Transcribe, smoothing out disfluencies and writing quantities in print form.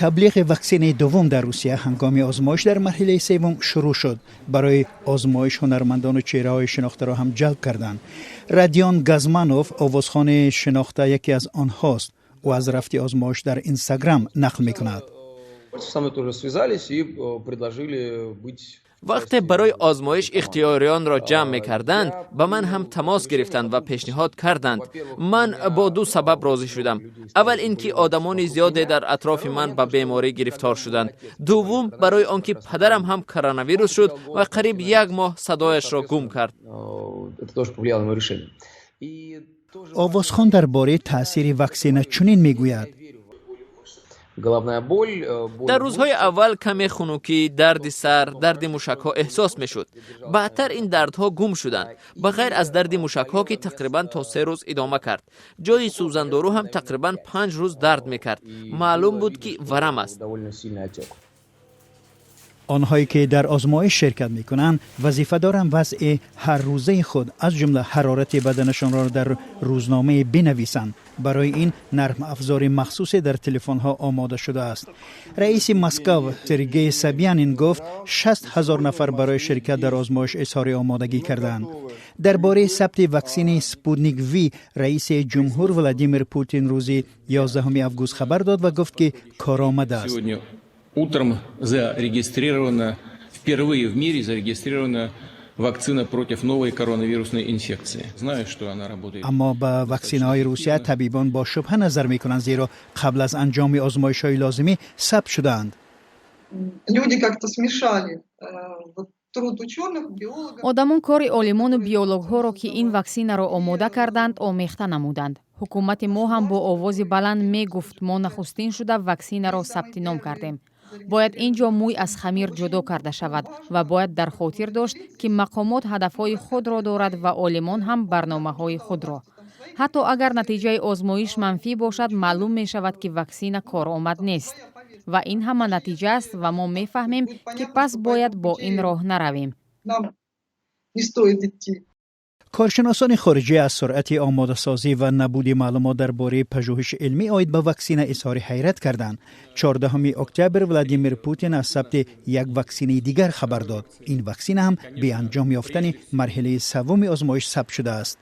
Таблиғи ваксинаи дуввум дар Русия ҳангоми озмоиш дар марҳилаи севум шурӯъ шуд. Барои озмоиш ҳунармандону чеҳраҳои шинохтаро ҳам ҷалб карданд. Радион Газманов, овозхони шинохта, яке аз онҳост. Ӯ аз рафти озмоиш дар Инстаграм нақл мекунад. Со мной тоже связались и предложили быть Вақте барои озмоиш ихтиёриёнро ҷамъ мекарданд, ба ман ҳам тамос гирифтанд ва пешниҳод карданд. Ман бо ду сабаб розӣ шудам. Аввал ин ки одамони зиёде дар атрофи ман ба беморӣ гирифтор шуданд. Дуввум, барои он ки падарам ҳам коронавирус шуд ва қариб як моҳ садояшро гум кард. Овозхон дар бораи таъсири ваксина чунин мегӯяд: Головная боль. Э, дар рӯзҳои аввал каме хунукӣ, дарди сар, дарди мушакҳо эҳсос мешуд. Баъдтар ин дардҳо гум шуданд, ба ғайр аз дарди мушакҳо, ки тақрибан то 3 рӯз идома кард. Ҷои сӯзандору ҳам тақрибан 5 рӯз дард мекард. Маълум буд, ки варам аст. Онҳое ки дар озмоиш ширкат мекунанд, вазифа доранд вазъи ҳаррӯзаи худ, аз ҷумла ҳарорати баданашонро дар рӯзномае бинависанд. Барои ин нармафзори махсусе дар телефонҳо омода шудааст. Раиси Москав Сергей Собянин гуфт, 60 000 нафар барои ширкат дар озмоиш изҳори омодагӣ карданд. Дар бораи сабти ваксини Спутник Ви раиси ҷумҳур Владимир Путин рӯзи 11 август хабар дод ва гуфт, ки коромад аст. Утром зарегистрирована, впервые в мире зарегистрирована вакцина против новой коронавирусной инфекции. Знаю, что она работает. Аммо ба ваксинаҳои Русия табибон бо шубҳа назар мекунанд, зеро қабл аз анҷоми озмоишҳои лозимӣ сабт шудаанд. Люди как-то смешали труд ученых, биологов. Одамон кори олимону биологҳоро, ки ин ваксинаро омода карданд, омехта намуданд. Ҳукумати мо ҳам бо овози баланд мегуфт: мо нахустин шуда ваксинаро сабти ном кардем. Бояд ин ҷо мӯй аз хамир ҷудо карда шавад ва бояд дар хотир дошт, ки мақомот ҳадафҳои худро дорад ва олимон ҳам барномаҳои худро. Ҳатто агар натиҷаи озмоиш манфӣ бошад, маълум мешавад, ки ваксина коромад нест ва ин ҳама натиҷа аст ва мо мефаҳмем, ки пас бояд бо ин роҳ наравем. Не стоит идти. Коршиносони хориҷӣ аз суръати омодасозӣ ва набуди маълумот дар бораи пажӯҳиши илмӣ оид ба ваксина изҳори ҳайрат карданд. 14 октябр Владимир Путин аз сабти як ваксинаи дигар хабар дод. Ин ваксина ҳам беанҷом ёфтани марҳилаи саввуми озмоиш сабт шудааст.